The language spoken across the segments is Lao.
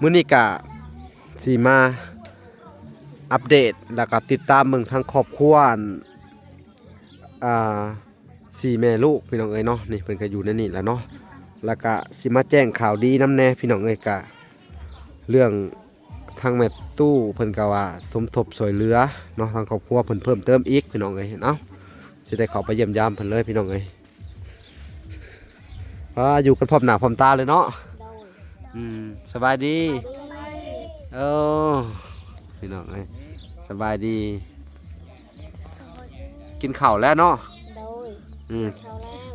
ມື້ນີ້ກະຊິມາອັບເດດ ແລ້ວກະຕິດຕາມເບິ່ງທາງຄອບຄົວ ອັນ ອ່າ ສີ່ແມ່ລູກພີ່ນ້ອງເອີຍເນາະ. ນີ້ເພິ່ນກະຢູ່ໃນນີ້ແຫຼະເນາະ ແລ້ວກະຊິມາແຈ້ງຂ່າວດີນຳແດ່ພີ່ນ້ອງເອີຍ. ກະເລື່ອງທາງແມ່ຕູ້ເພິ່ນກະວ່າສົມທົບຊ່ວຍເຫຼືອເນາະ ທາງຄອບຄົວເພິ່ນເພີ່ມເຕີມອີກພີ່ນ້ອງເອີຍ. ເອົາ ຊິໄດ້ເຂົ້າໄປຢ້ຽມຢາມເພິ່ນເລີຍພີ່ນ້ອງເອີຍ. ອ່າ ຢູ່ກັນພ້ອມໜ້າພ້ອມຕາເລີຍເນາະ. ໂດຍ. ອືມ ສະບາຍດີ. ສະບາຍດີ. ໂອ້ ພີ່ນ້ອງເອີຍ ສະບາຍດີ. ສະບາຍດີ. ກິນເຂົ້າແລ້ວເນາະ? ໂດຍ. ອືມ ກິນເຂົ້າແລ້ວ.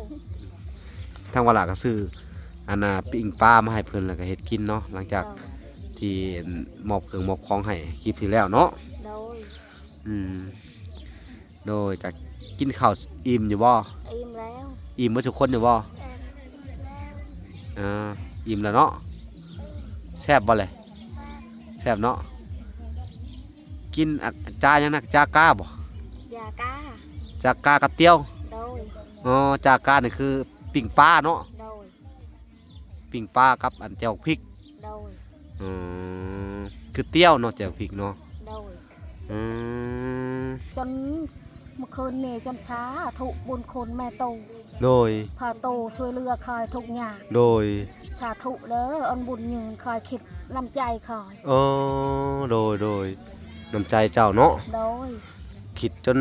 ທາງວາລາກະຊື້ ອັນນ່າ ປີ້ງປາມາໃຫ້ເພິ່ນ ແລ້ວກະເຮັດກິນເນາະ ຫຼັງຈາກ ໂດຍ ທີ່ມອບເຄື່ອງມອບຂອງໃຫ້ຄລິບທີ່ແລ້ວເນາະ. ໂດຍ. ອືມ ໂດຍ. ກະກິນເຂົ້າອີ່ມຢູ່ບໍ່? ອີ່ມແລ້ວ. ອີ່ມເບິດທຸກຄົນຢູ່ບໍ່? ເອີ ອີ່ມແລ້ວເນາະ. ແຊບບໍ່ແລະ? ແຊບເນາະ. ກິນ ອາ ຈາຫຍັງນະ? ຈາກາບໍ່? ຈາກາ ຈາກາກັບຕຽວ. ໂດຍ. ອໍ ຈາການີ້ຄືປີ້ງປາເນາະ. ໂດຍ. ປີ້ງປາກັບອັນແຈ່ວພິກ. ໂດຍ. ອືມ ຄືຕຽວເນາະ ແຈ່ວພິກເນາະ. ໂດຍ. ອືມ ຈົນມື້ຄືນນີ້ ຈົນສາທຸບຸນຄຸນແມ່ຕູ້. ໂດຍ. ພາຕູ້ຊ່ວຍເຫຼືອຂ້ອຍທຸກຢ່າງ. ໂດຍ. ສາທຸເດີ ອັນບຸນຍືນ ຂ້ອຍຄິດນ້ຳໃຈຂ້ອຍ. ເອີ ໂດຍ ໂດຍ ນ້ຳໃຈເຈົ້າເນາະ. ໂດຍ. ຄິດຈົນ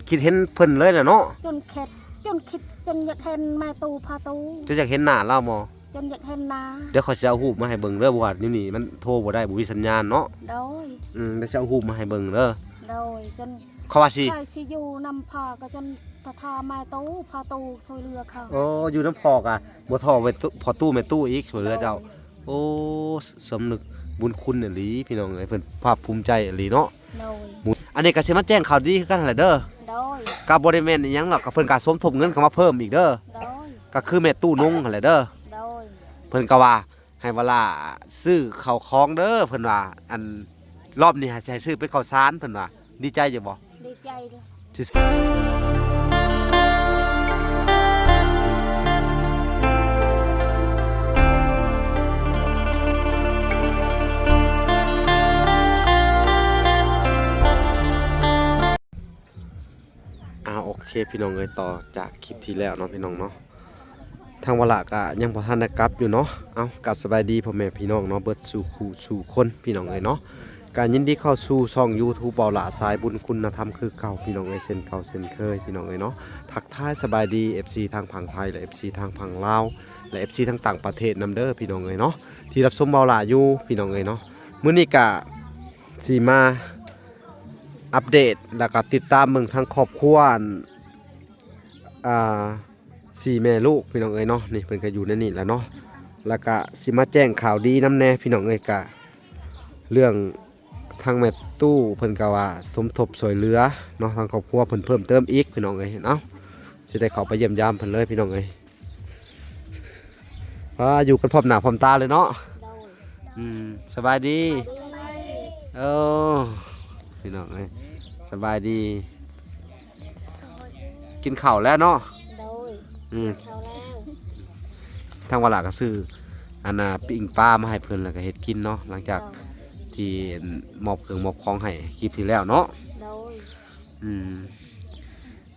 ຄິດເຫັນເພິ່ນເລີຍແຫຼະເນາະ. ຈົນຄິດ ຈົນຄິດ ຈົນຢາກເຫັນແມ່ຕູ້ພາຕູ້. ເຈົ້າຢາກເຫັນໜ້າລາວບໍ່? ຈົນຢາກເຫັນໜ້າ. ດຽວຂ້ອຍຊິເອົາຮູບມາໃຫ້ເບິ່ງເດີ ເພາະວ່າຢູ່ນີ້ມັນໂທບໍ່ໄດ້ ບໍ່ມີສັນຍານເນາະ. ໂດຍ. ອືມ ດຽວຊິເອົາຮູບມາໃຫ້ເບິ່ງເດີ. ໂດຍ. ຈົນ ເຂົາວ່າຊິ ຂ້ອຍຊິຢູ່ນຳພໍ່ ກະຈົນຖ້າ ຖ້າແມ່ຕູ້ ພໍ່ຕູ້ຊ່ວຍເຫຼືອເຂົາ. ໂອ້ ຢູ່ນຳພໍ່ກະບໍ່ທໍ່ແມ່ຕູ້ ພໍ່ຕູ້ແມ່ຕູ້ອີກ ຊ່ວຍເຫຼືອເຈົ້າ. ໂດຍ. ໂອ້ ສຳນຶກບຸນຄຸນອີ່ຫຼີພີ່ນ້ອງເອີຍ ເພິ່ນພາກພູມໃຈອີ່ຫຼີເນາະ. ໂດຍ. ອັນນີ້ກະຊິມາແຈ້ງຂ່າວດີຄືກັນຫັ້ນແຫຼະເດີ. ໂດຍ. ກະບໍ່ໄດ້ແມ່ນອີ່ຫຍັງດອກ ກະເພິ່ນກະສົມທົບເງິນເຂົ້າມາເພີ່ມອີກເດີ. ໂດຍ. ກະຄືແມ່ຕູ້ນົງຫັ້ນແຫຼະເດີ. ໂດຍ. ເພິ່ນກະວ່າໃຫ້ວາລາຊື້ເຂົ້າຂອງເດີ ເພິ່ນວ່າ ອັນ ລອບນີ້ໃຫ້ ໃຫ້ຊື້ເປັນເຂົ້າສານ ເພິ່ນວ່າ. ດີໃຈຢູ່ບໍ່? ດີໃຈເດີ. ອ່າ ໂອເຄພີ່ນ້ອງເອີຍ ຕໍ່ຈາກຄລິບທີ່ແລ້ວເນາະພີ່ນ້ອງເນາະ ທາງວາລະກະຍັງບໍ່ທັນໄດ້ກັບຢູ່ເນາະ. ເອົ້າ ກັບສະບາຍດີພໍ່ແມ່ພີ່ນ້ອງເນາະ ເບິດສູ່ຄູ່ສູ່ຄົນພີ່ນ້ອງເອີຍເນາະ. ກະຍິນດີເຂົ້າສູ່ຊ່ອງຢູທູບ ເບົາຫຼ້າສາຍບຸນຄຸນນະທຳຄືເກົ່າພີ່ນ້ອງເອີຍ ເຊັ່ນເກົ່າເຊັ່ນເຄີຍພີ່ນ້ອງເອີຍເນາະ. ທັກທາຍສະບາຍດີເອັຟຊີທາງຝັ່ງໄທ ແລະ ເອັຟຊີທາງຝັ່ງລາວ ແລະ ເອັຟຊີທາງຕ່າງປະເທດນຳເດີພີ່ນ້ອງເອີຍເນາະ ທີ່ຮັບຊົມເບົາຫຼ້າຢູ່ພີ່ນ້ອງເອີຍເນາະ. ມື້ນີ້ກະຊິມາອັບເດດ ແລ້ວກະຕິດຕາມເບິ່ງທາງຄອບຄົວ ອັນ ອ່າ ສີ່ແມ່ລູກພີ່ນ້ອງເອີຍເນາະ. ນີ້ເພິ່ນກະຢູ່ໃນນີ້ແຫຼະເນາະ ແລ້ວກະຊິມາແຈ້ງຂ່າວດີນຳແດ່ພີ່ນ້ອງເອີຍ. ກະເລື່ອງທາງແມ່ຕູ້ເພິ່ນກະວ່າສົມທົບຊ່ວຍເຫຼືອເນາະ ທາງຄອບຄົວເພິ່ນເພີ່ມເຕີມອີກພີ່ນ້ອງເອີຍ. ເອົ້າ ຊິໄດ້ເຂົ້າໄປຢ້ຽມຢາມເພິ່ນເລີຍພີ່ນ້ອງເອີຍ. ອ່າ ຢູ່ກັນພ້ອມໜ້າພ້ອມຕາເລີຍເນາະ. ໂດຍ. ອືມ ສະບາຍດີ. ສະບາຍດີ. ໂອ້ ພີ່ນ້ອງເອີຍ ສະບາຍດີ. ສະບາຍດີ. ກິນເຂົ້າແລ້ວເນາະ? ໂດຍ. ອືມ ກິນເຂົ້າແລ້ວ. ທາງວາລະກະຊື້ ອັນນ່າ ປີ້ງປາມາໃຫ້ເພິ່ນ ແລ້ວກະເຮັດກິນເນາະ ຫຼັງຈາກ ໂດຍ ທີ່ມອບເຄື່ອງມອບຂອງໃຫ້ຄລິບທີ່ແລ້ວເນາະ. ໂດຍ. ອືມ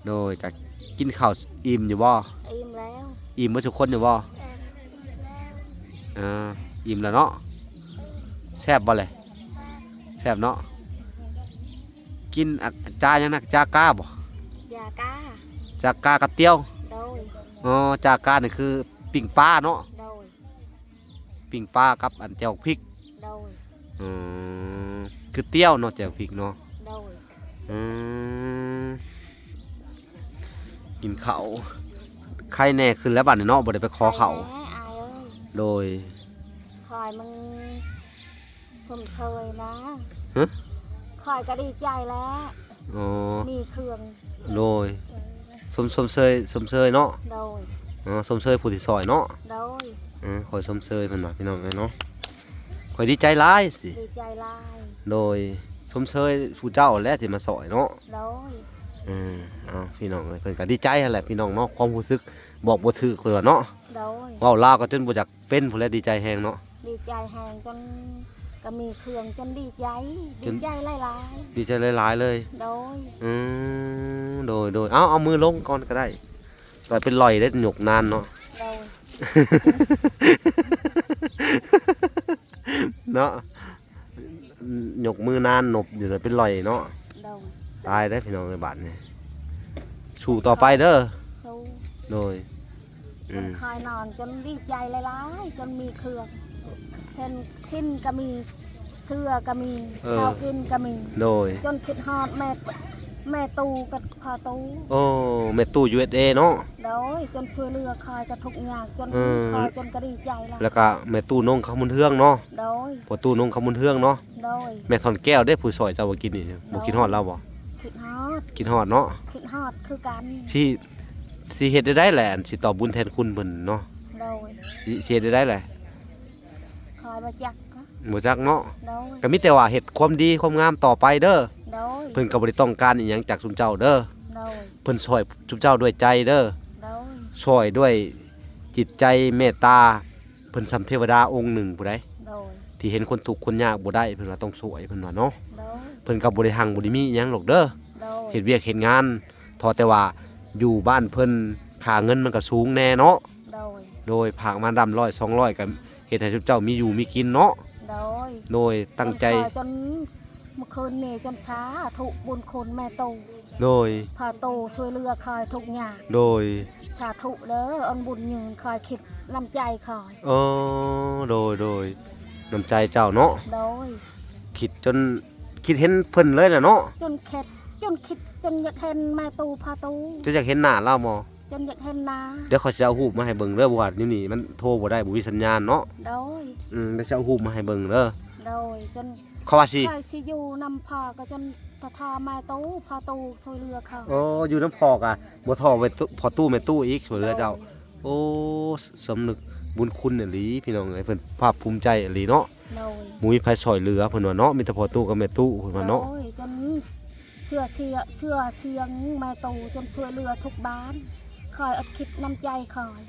ໂດຍ. ກະກິນເຂົ້າອີ່ມຢູ່ບໍ່? ອີ່ມແລ້ວ. ອີ່ມເບິດທຸກຄົນຢູ່ບໍ່? ເອີ ອີ່ມແລ້ວເນາະ. ແຊບບໍ່ແລະ? ແຊບເນາະ. ກິນ ອາ ຈາຫຍັງນະ? ຈາກາບໍ່? ຈາກາ ຈາກາກັບຕຽວ. ໂດຍ. ອໍ ຈາການີ້ຄືປີ້ງປາເນາະ. ໂດຍ. ປີ້ງປາກັບອັນແຈ່ວພິກ. ໂດຍ. ອືມ ຄືຕຽວເນາະ ແຈ່ວພິກເນາະ. ໂດຍ. ອືມ ກິນເຂົ້າ ໄຄແນ່ຂຶ້ນແລ້ວບາດນີ້ເນາະ ບໍ່ໄດ້ໄປຂໍເຂົ້າ. ໄຄແນ່ອ້າຍເອີຍ. ໂດຍ. ຂ້ອຍມັນຊົມເຊີຍນະ. ຮະ? ຂ້ອຍກະດີໃຈແລ້ວ. ອໍ ມີເຄື່ອງ. ໂດຍ. ຊົມ ຊົມເຊີຍ ຊົມເຊີຍເນາະ. ໂດຍ. ອໍ ຊົມເຊີຍຜູ້ທີ່ຊ່ອຍເນາະ. ໂດຍ. ເອີ ຂ້ອຍຊົມເຊີຍເພິ່ນວ່າ ພີ່ນ້ອງເອີຍເນາະ ຂ້ອຍດີໃຈຫຼາຍຊິ. ດີໃຈຫຼາຍ. ໂດຍ. ຊົມເຊີຍຜູ້ເຈົ້າແຫຼະທີ່ມາຊ່ອຍເນາະ. ໂດຍ. ເອີ ເອົາ ພີ່ນ້ອງເອີຍ ເພິ່ນກະດີໃຈຫັ້ນແຫຼະພີ່ນ້ອງເນາະ ຄວາມຮູ້ສຶກບອກບໍ່ຖືກເພິ່ນວ່າເນາະ. ໂດຍ. ເວົ້າລາວກະຈົນບໍ່ຢາກ ເປັນພຸ້ນແຫຼະ ດີໃຈແຮງເນາະ. ດີໃຈແຮງ ຈົນກະມີເຄື່ອງ ຈົນດີໃຈ ດີໃຈຫຼາຍໆ ດີໃຈຫຼາຍໆເລີຍ. ໂດຍ ອືມ ໂດຍໆ ເອົາ ເອົາມືລົງກ່ອນກະໄດ້ ລອຍເປັນລອຍເດ້ ຍົກນານເນາະ. ໂດຍ ເນາະ ຍົກມືນານນົບຢູ່ເລີຍ ເປັນລອຍເນາະ. ໂດຍ ຕາຍເດ້ພີ່ນ້ອງເອີຍ ບາດນີ້ ສູ້ຕໍ່ໄປເດີ. ສູ້ ໂດຍ ອືມ ຂ້ອຍນອນຈົນດີໃຈຫຼາຍໆ ຈົນມີເຄື່ອງ ເຊັ່ນ ສິ້ນກະມີ ເສື້ອກະມີ ເອີ ເຂົ້າກິນກະມີ. ໂດຍ ຈົນຄິດຮອດແມ່ ແມ່ຕູ້ກັບພໍ່ຕູ້. ໂອ້ ແມ່ຕູ້ ຢູເອັສເອ ເນາະ. ໂດຍ ຈົນຊ່ວຍເຫຼືອຂ້ອຍກະທຸກຍາກ ຈົນ ເອີ ຂ້ອຍຈົນກະດີໃຈລະ ລະກະແມ່ຕູ້ນົງຄຳບຸນເຮືອງເນາະ. ໂດຍ ພໍ່ຕູ້ນົງຄຳບຸນເຮືອງເນາະ. ໂດຍ ແມ່ທ່ອນແກ້ວເດ້ ຜູ້ຊ່ອຍເຈົ້າມື້ກີ້ນີ້ ໂດຍ ບໍ່ຄິດຮອດລາວບໍ່? ຄິດຮອດ ຄິດຮອດເນາະ ຄິດຮອດຄືກັນ. ຊິ ຊິເຮັດແນວໃດແຫຼະ ອັນຊິຕອບບຸນແທນຄຸນເພິ່ນເນາະ? ໂດຍ ຊິ ຊິເຮັດແນວໃດແຫຼະ? ຂ້ອຍບໍ່ຈັກ ບໍ່ຈັກເນາະ. ໂດຍ ກະມີແຕ່ວ່າເຮັດຄວາມດີຄວາມງາມຕໍ່ໄປເດີ. ໂດຍ ເພິ່ນກະບໍ່ໄດ້ຕ້ອງການອີ່ຫຍັງຈາກຊຸມເຈົ້າເດີ. ໂດຍ ເພິ່ນຊ່ອຍຊຸມເຈົ້າດ້ວຍໃຈເດີ. ໂດຍ ຊ່ອຍດ້ວຍຈິດໃຈເມດຕາ. ເພິ່ນສ່ຳເທວະດາອົງໜຶ່ງຜູ້ໃດ ໂດຍ ທີ່ເຫັນຄົນທຸກຄົນຍາກບໍ່ໄດ້ ເພິ່ນວ່າຕ້ອງຊ່ວຍ ເພິ່ນວ່າເນາະ. ໂດຍ ເພິ່ນກະບໍ່ໄດ້ຮັ່ງບໍ່ໄດ້ມີອີ່ຫຍັງດອກເດີ. ໂດຍ ເຮັດວຽກເຮັດງານ ເທາະແຕ່ວ່າຢູ່ບ້ານເພິ່ນ ຄ່າເງິນມັນກະສູງແດ່ເນາະ. ໂດຍ ໂດຍ ຝາກມາດຳຮ້ອຍສອງຮ້ອຍ ກະເຮັດໃຫ້ຊຸມເຈົ້າມີຢູ່ມີກິນເນາະ. ໂດຍ ໂດຍ ຕັ້ງໃຈ ຈົນ ມື້ຄືນນີ້ຈົນສາທຸບຸນຄຸນແມ່ຕູ້. ໂດຍ ພໍ່ຕູ້ຊ່ວຍເຫຼືອຂ້ອຍທຸກຍາກ. ໂດຍ ສາທຸເດີ ອັນບຸນຍືນ ຂ້ອຍຄິດນ້ຳໃຈຂ້ອຍ. ເອີ ໂດຍໆ ນ້ຳໃຈເຈົ້າເນາະ. ໂດຍ ຄິດຈົນ ຄິດເຫັນເພິ່ນເລີຍແຫຼະເນາະ. ຈົນຄິດ ຈົນຄິດ ຈົນຢາກເຫັນແມ່ຕູ້ ພໍ່ຕູ້. ເຈົ້າຢາກເຫັນໜ້າລາວບໍ່? ຈົນຢາກເຫັນໜ້າ. ດຽວຂ້ອຍຊິເອົາຮູບມາໃຫ້ເບິ່ງເດີ ເພາະວ່າຢູ່ນີ້ມັນໂທບໍ່ໄດ້ ບໍ່ມີສັນຍານເນາະ. ໂດຍ ອືມ ດຽວຊິເອົາຮູບມາໃຫ້ເບິ່ງເດີ. ໂດຍ ຈົນ ເຂົາວ່າຊິ ຂ້ອຍຊິຢູ່ນຳພໍ່ກະຈົນຖ້າແມ່ຕູ້ ພໍ່ຕູ້ຊ່ວຍເຫຼືອເຂົາ. ໂອ້ ຢູ່ນຳພໍ່ກະບໍ່ທໍ້ແມ່ຕູ້ ພໍ່ຕູ້ແມ່ຕູ້ອີກ ຊ່ວຍເຫຼືອເຈົ້າ. ໂດຍ ໂອ້ ສຳນຶກບຸນຄຸນອີ່ຫຼີພີ່ນ້ອງເອີຍ ເພິ່ນພາກພູມໃຈອີ່ຫຼີເນາະ. ໂດຍ ບໍ່ມີໃຜຊ່ອຍເຫຼືອເພິ່ນວ່າເນາະ ມີແຕ່ພໍ່ຕູ້ກັບແມ່ຕູ້ເພິ່ນວ່າເນາະ. ໂດຍ ຈົນເຊື່ອ ເຊື່ອ ເຊື່ອສຽງແມ່ຕູ້ ຈົນຊ່ວຍເຫຼືອທຸກບ້ານ. ຂ້ອຍອດຄິດນ້ຳໃຈຂ້ອຍ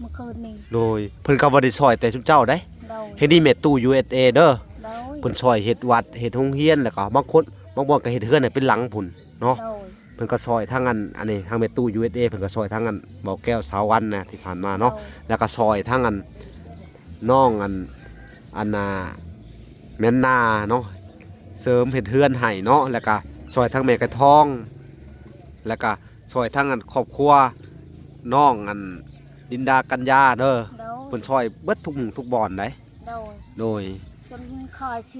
ມື້ຄືນນີ້. ໂດຍ ເພິ່ນກະບໍ່ໄດ້ຊ່ອຍແຕ່ຊຸມເຈົ້າໃດ. ໂດຍ ເຮັດດີແມ່ຕູ້ ຢູເອັສເອ ເດີ. ໂດຍ ເພິ່ນຊ່ອຍເຮັດວັດ ເຮັດໂຮງຮຽນ ລະກະບາງຄົນ ບາງບ່ອນກະເຮັດເຮືອນໃຫ້ເປັນຫຼັງພຸ້ນເນາະ. ໂດຍ ເພິ່ນກະຊ່ອຍທັງອັນ ອັນນີ້ ທັງແມ່ຕູ້ ຢູເອັສເອ ເພິ່ນກະຊ່ອຍທັງອັນ ບໍ່ແກ້ວ ສາວວັນນະ ທີ່ຜ່ານມາເນາະ. ໂດຍ ລະກະຊ່ອຍທັງອັນ ນ້ອງອັນ ອັນນ່າ ແມ່ນນາເນາະ ເສີມເຮັດເຮືອນໃຫ້ເນາະ ລະກະຊ່ອຍທັງແມ່ໄກ່ທອງ ລະກະຊ່ອຍທັງອັນຄອບຄົວນ້ອງອັນ ລິນດາ ກັນຍາເດີ. ໂດຍ ເພິ່ນຊ່ອຍເບິດທຸກໝ່ອງທຸກບ່ອນໃດ. ໂດຍ ໂດຍ ຈົນຂ້ອຍຊິ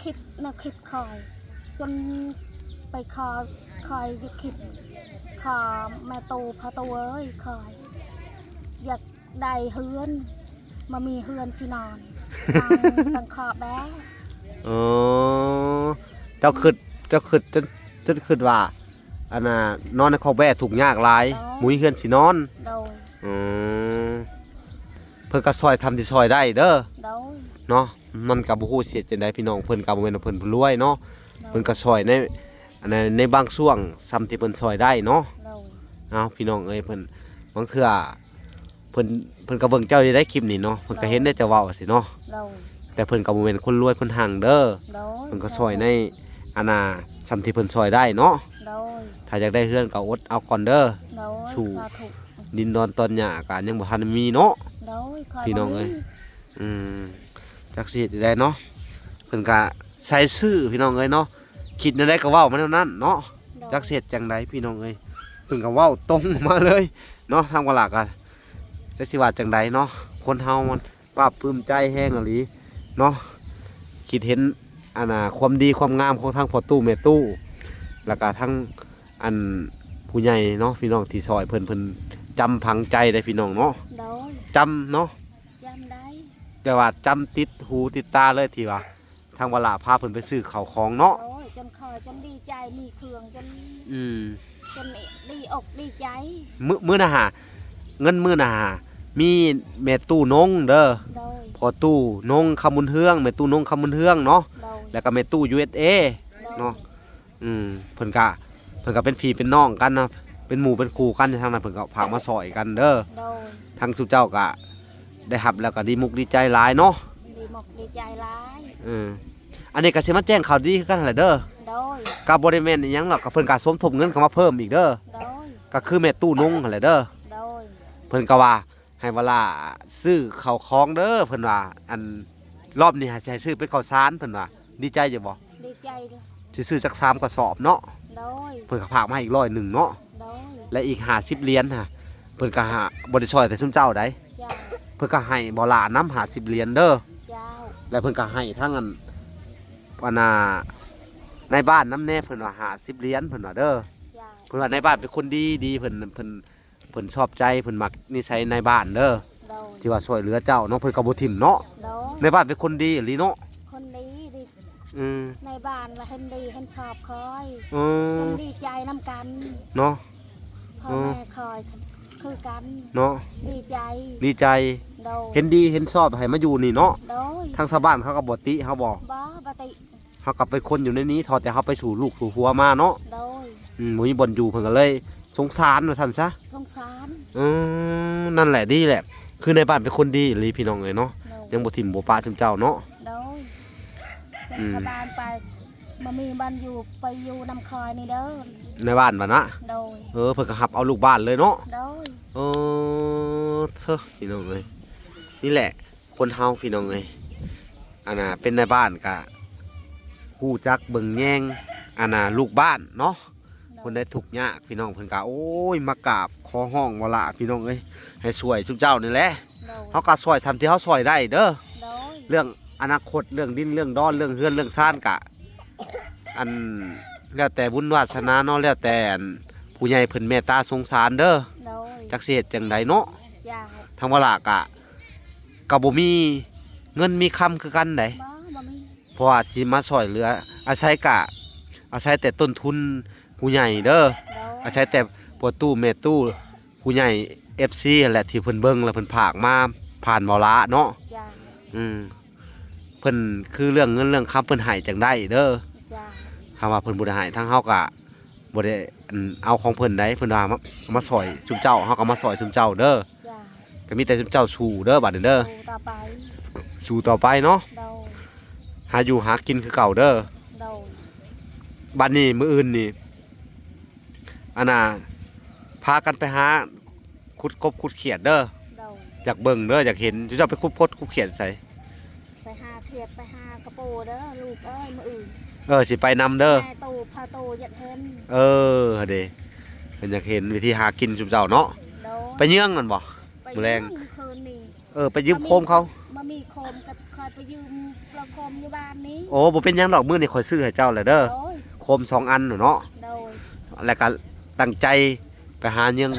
ຄິດແນວຄິດຂ້ອຍ ຈົນໄປຂໍ ຂ້ອຍຢາກຄິດ ຂໍແມ່ຕູ້ ພໍ່ຕູ້ເອີຍ ຂ້ອຍຢາກໄດ້ເຮືອນ ມາມີເຮືອນຊິນອນ ນອນຕັງຄອບແບ. ອໍ ເຈົ້າຄິດ ເຈົ້າຄິດ ຈົນ ຈົນຄິດວ່າ ອັນນ່າ ນອນໃນຄອກແບ້ທຸກຍາກຫຼາຍ. ໂດຍ ບໍ່ມີເຮືອນຊິນອນ. ໂດຍ ອືມ ເພິ່ນກະຊ່ອຍທຳທີ່ຊ່ອຍໄດ້ເດີ. ໂດຍ ເນາະ ມັນກະບໍ່ຮູ້ຊິເຮັດຈັ່ງໃດພີ່ນ້ອງ ເພິ່ນກະບໍ່ແມ່ນວ່າເພິ່ນລວຍເນາະ. ໂດຍ ເພິ່ນກະຊ່ອຍໃນ ອັນໃນ ໃນບາງຊ່ວງ ສ່ຳທີ່ເພິ່ນຊ່ອຍໄດ້ເນາະ. ໂດຍ ເອົາ ພີ່ນ້ອງເອີຍ ເພິ່ນ ບາງເທື່ອ ເພິ່ນ ເພິ່ນກະເບິ່ງເຈົ້າຢູ່ໃດຄລິບນີ້ເນາະ ເພິ່ນກະເຫັນໄດ້ເຈົ້າເວົ້າຊີ້ເນາະ. ໂດຍ ແຕ່ເພິ່ນກະບໍ່ແມ່ນຄົນລວຍຄົນຮັ່ງເດີ. ໂດຍ ເພິ່ນກະຊ່ອຍໃນ ສາທຸ ອັນນ່າ ສ່ຳທີ່ເພິ່ນຊ່ອຍໄດ້ເນາະ. ໂດຍ ຖ້າຢາກໄດ້ເຮືອນກະອົດເອົາກ່ອນເດີ. ໂດຍ ສູ້ ສາທຸ ດິນດອນຕອນຫຍ້າກະຍັງບໍ່ທັນມີເນາະ. ໂດຍ ຂ້ອຍ ພີ່ນ້ອງເອີຍ ບໍ່ມີ ອືມ ຈັກຊິເຮັດຈັ່ງໃດເນາະ ເພິ່ນກະໃສ່ຊື່ ພີ່ນ້ອງເອີຍເນາະ ຄິດແນວໃດກະເວົ້າມາແນວນັ້ນເນາະ. ໂດຍ ຈັກຊິເຮັດຈັ່ງໃດ ພີ່ນ້ອງເອີຍ ເພິ່ນກະເວົ້າຕົງອອກມາເລີຍເນາະ. ທາງວາລາກະ ຈັກຊິວ່າຈັ່ງໃດເນາະ ຄົນເຮົາມັນປາບປຶ້ມໃຈແຮງອີ່ຫຼີເນາະ ຄິດເຫັນ ອັນນ່າ ຄວາມດີຄວາມງາມຂອງທັງພໍ່ຕູ້ແມ່ຕູ້ ລະກະທັງ ອັນ ຜູ້ໃຫຍ່ເນາະ ພີ່ນ້ອງທີ່ຊ່ອຍເພິ່ນ ເພິ່ນຈຳຝັງໃຈໄດ໋ພີ່ນ້ອງເນາະ. ໂດຍ ຈຳເນາະ ຈຳໄດ້ ແຕ່ວ່າຈຳຕິດຫູຕິດຕາເລີຍ ທີ່ວ່າທາງວາລາພາເພິ່ນໄປຊື້ເຂົ້າຂອງເນາະ. ໂດຍ ຈົນຂ້ອຍ ຈົນດີໃຈ ມີເຄື່ອງ ຈົນ ອືມ ຈົນດີອົກດີໃຈ. ມື້ ມື້ນະຫາ ເງິນມື້ນະຫາ ມີແມ່ຕູ້ນົງເດີ. ໂດຍ ພໍ່ຕູ້ນົງຄຳບຸນເຮືອງ ແມ່ຕູ້ນົງຄຳບຸນເຮືອງເນາະ. ໂດຍ ລະກະແມ່ຕູ້ ຢູເອັສເອ ໂດຍ ເນາະ. ອືມ ເພິ່ນກະ ເພິ່ນກະເປັນພີ່ເປັນນ້ອງກັນນະ ເປັນໝູ່ເປັນຄູ່ກັນ ທາງນັ້ນເພິ່ນກະຝາກມາຊ່ອຍກັນເດີ. ໂດຍ ທາງຊຸມເຈົ້າກະໄດ້ຮັບແລ້ວກະດີມຸກດີໃຈຫຼາຍເນາະ. ດີ ໝົກດີໃຈຫຼາຍ. ເອີ ອັນນີ້ກໍຊິມາແຈ້ງຂ່າວດີຄືກັນຫັ້ນແຫຼະເດີ. ໂດຍ. ກໍບໍ່ໄດ້ແມ່ນອີ່ຫຍັງດອກ ກໍເພິ່ນກໍສົມທົບເງິນເຂົ້າມາເພີ່ມອີກເດີ. ໂດຍ. ກໍຄືແມ່ຕູ້ນົງຫັ້ນແຫຼະເດີ. ໂດຍ. ເພິ່ນກໍວ່າໃຫ້ວາລາຊື້ເຂົ້າຂອງເດີ ເພິ່ນວ່າ ອັນ ລອບນີ້ໃຫ້ ໃຫ້ຊື້ເປັນເຂົ້າສານ ເພິ່ນວ່າ. ດີໃຈຢູ່ບໍ່? ດີໃຈເດີ. ຊິຊື້ຈັກສາມກະສອບເນາະ. ໂດຍ. ເພິ່ນກໍຝາກມາໃຫ້ອີກຮ້ອຍໜຶ່ງເນາະ. ໂດຍ. ແລະ ອີກຫ້າສິບຫຼຽນຫັ້ນ ເພິ່ນກໍຫາ ບໍ່ໄດ້ຊ່ອຍແຕ່ຊຸມເຈົ້າໃດ. ເຈົ້າ. ເພິ່ນກໍໃຫ້ບໍ່ຫຼານຳຫ້າສິບຫຼຽນເດີ. ເຈົ້າ. ແລະ ເພິ່ນກໍໃຫ້ທັງອັນ ອັນນ່າ ນາຍບ້ານນຳແດ່ ເພິ່ນວ່າຫ້າສິບຫຼຽນ ເພິ່ນວ່າເດີ. ເຈົ້າ. ເພິ່ນວ່ານາຍບ້ານເປັນຄົນດີ ດີ ເພິ່ນ ເພິ່ນ ເພິ່ນຊອບໃຈ ເພິ່ນມັກນິໄສນາຍບ້ານເດີ. ໂດຍ. ທີ່ວ່າຊ່ວຍເຫຼືອເຈົ້າເນາະ ເພິ່ນກໍບໍ່ຖິ້ມເນາະ. ໂດຍ. ນາຍບ້ານເປັນຄົນດີອີ່ຫຼີເນາະ. ຄົນດີ ດີ. ອືມ. ນາຍບ້ານວ່າເຫັນດີເຫັນຊອບຂ້ອຍ. ເອີ. ເພິ່ນດີໃຈນຳກັນເນາະ. ພໍ່ແມ່ຂ້ອຍຄືກັນເນາະ. ດີໃຈ. ດີໃຈ. ໂດຍ. ເຫັນດີເຫັນຊອບໃຫ້ມາຢູ່ນີ້ເນາະ. ໂດຍ. ທາງຊາວບ້ານເຂົາກໍບໍ່ຕິເຮົາບໍ່? ບໍ່ ບໍ່ຕິ. ເຮົາກໍເປັນຄົນຢູ່ໃນນີ້ ເທົ່າແຕ່ເຮົາໄປສູ່ລູກສູ່ຜົວມາເນາະ. ໂດຍ. ອືມ ບໍ່ມີບ່ອນຢູ່ ເພິ່ນກໍເລີຍສົງສານວ່າຊັ້ນຊະ. ສົງສານ. ເອີ ນັ້ນແຫຼະ ດີແຫຼະ ຄືນາຍບ້ານເປັນຄົນດີອີ່ຫຼີພີ່ນ້ອງເອີຍເນາະ. ໂດຍ. ຍັງບໍ່ຖິ້ມບໍ່ປະຊຸມເຈົ້າເນາະ. ໂດຍ. ອືມ. ຊາວບ້ານໄປ ບໍ່ມີບ່ອນຢູ່ ໄປຢູ່ນຳຂ້ອຍນີ້ເດີ ນາຍບ້ານວ່ານະ. ໂດຍ. ເອີ ເພິ່ນກໍຮັບເອົາລູກບ້ານເລີຍເນາະ. ໂດຍ. ເອີ ເທີ ພີ່ນ້ອງເອີຍ ນີ້ແຫຼະ ຄົນເຮົາພີ່ນ້ອງເອີຍ ອັນນ່າ ເປັນນາຍບ້ານກະຮູ້ຈັກເບິ່ງແຍງ ອັນນ່າ ລູກບ້ານເນາະ. ໂດຍ. ຄົນໃດທຸກຍາກ ພີ່ນ້ອງເພິ່ນກະ ໂອ້ຍ ມາກາບຂໍຮ້ອງວ່າລະ ພີ່ນ້ອງເອີຍ ໃຫ້ຊ່ວຍຊຸມເຈົ້ານີ້ແຫຼະ. ໂດຍ. ເຮົາກະຊ່ວຍສ່ຳທີ່ເຮົາຊ່ວຍໄດ້ເດີ. ໂດຍ. ເລື່ອງອະນາຄົດ ເລື່ອງດິນ ເລື່ອງດອນ ເລື່ອງເຮືອນ ເລື່ອງຊານກະ ອັນ ແລ້ວແຕ່ບຸນວາສະໜາເນາະ ແລ້ວແຕ່ ອັນ ຜູ້ໃຫຍ່ເພິ່ນເມດຕາສົງສານເດີ. ໂດຍ. ຈັກຊິເຮັດຈັ່ງໃດເນາະ. ເຈົ້າ. ທາງວ່າລະກະ ກໍບໍ່ມີເງິນມີຄຳຄືກັນໃດ. ບໍ່ ບໍ່ມີ. ເພາະວ່າຊິມາຊ່ອຍເຫຼືອ ອາໄສກະ ອາໄສແຕ່ຕົ້ນທຶນຜູ້ໃຫຍ່ເດີ. ໂດຍ. ອາໄສແຕ່ພໍ່ຕູ້ແມ່ຕູ້ ຜູ້ໃຫຍ່ ເອັຟຊີ ຫັ້ນແຫຼະ ທີ່ເພິ່ນເບິ່ງແລ້ວເພິ່ນຝາກມາຜ່ານເວົ້າລາເນາະ. ເຈົ້າ. ອືມ ເພິ່ນຄືເລື່ອງເງິນເລື່ອງຄຳເພິ່ນໃຫ້ຈັ່ງໄດ້ເດີ. ເຈົ້າ. ຖ້າວ່າເພິ່ນບໍ່ໄດ້ໃຫ້ ທາງເຮົາກະບໍ່ໄດ້ ອັນ ເອົາຂອງເພິ່ນໃດ ເພິ່ນວ່າມາ ມາຊ່ອຍຊຸມເຈົ້າ ເຮົາກໍມາຊ່ອຍຊຸມເຈົ້າເດີ. ເຈົ້າ. ກໍມີແຕ່ຊຸມເຈົ້າສູ້ເດີ ບາດນີ້ເດີ ສູ້ຕໍ່ໄປ ສູ້ຕໍ່ໄປເນາະ. ໂດຍ. ຫາຢູ່ຫາກິນຄືເກົ່າເດີ. ໂດຍ. ບາດນີ້ມື້ອື່ນນີ້ ອັນນ່າ ພາກັນໄປຫາຂຸດກົບຂຸດຂຽດເດີ. ໂດຍ. ຢາກເບິ່ງເດີ ຢາກເຫັນ ເຈົ້າໄປຂຸດກົບຂຸດຂຽດໃສ? ໄປຫາຂຽດ ໄປຫາກະໂປເດີລູກເອີຍ ມື້ອື່ນ. ເອີ ຊິໄປນຳເດີ. ແມ່ໂຕ ພໍ່ໂຕຢາກເຫັນ. ເອີ ຫັ້ນເດ ເພິ່ນຢາກເຫັນວິທີຫາກິນຊຸມເຈົ້າເນາະ. ໂດຍ. ໄປເຍືອງນັ້ນບໍ່? ໄປ ມື້ແລງ ເຍືອງຄືນນີ້. ເອີ ໄປຢືມໂຄມເຂົາ. ມາມີໂຄມກັບຂ້ອຍ ໄປຢືມປະໂຄມຢູ່ບ້ານນີ້. ໂອ້ ບໍ່ເປັນຫຍັງດອກ ມື້ນີ້ຂ້ອຍຊື້ໃຫ້ເຈົ້າແລ້ວເດີ. ໂດຍ. ໂຄມສອງອັນເນາະ. ໂດຍ. ແລ້ວກໍຕັ້ງໃຈໄປຫາເຍືອງ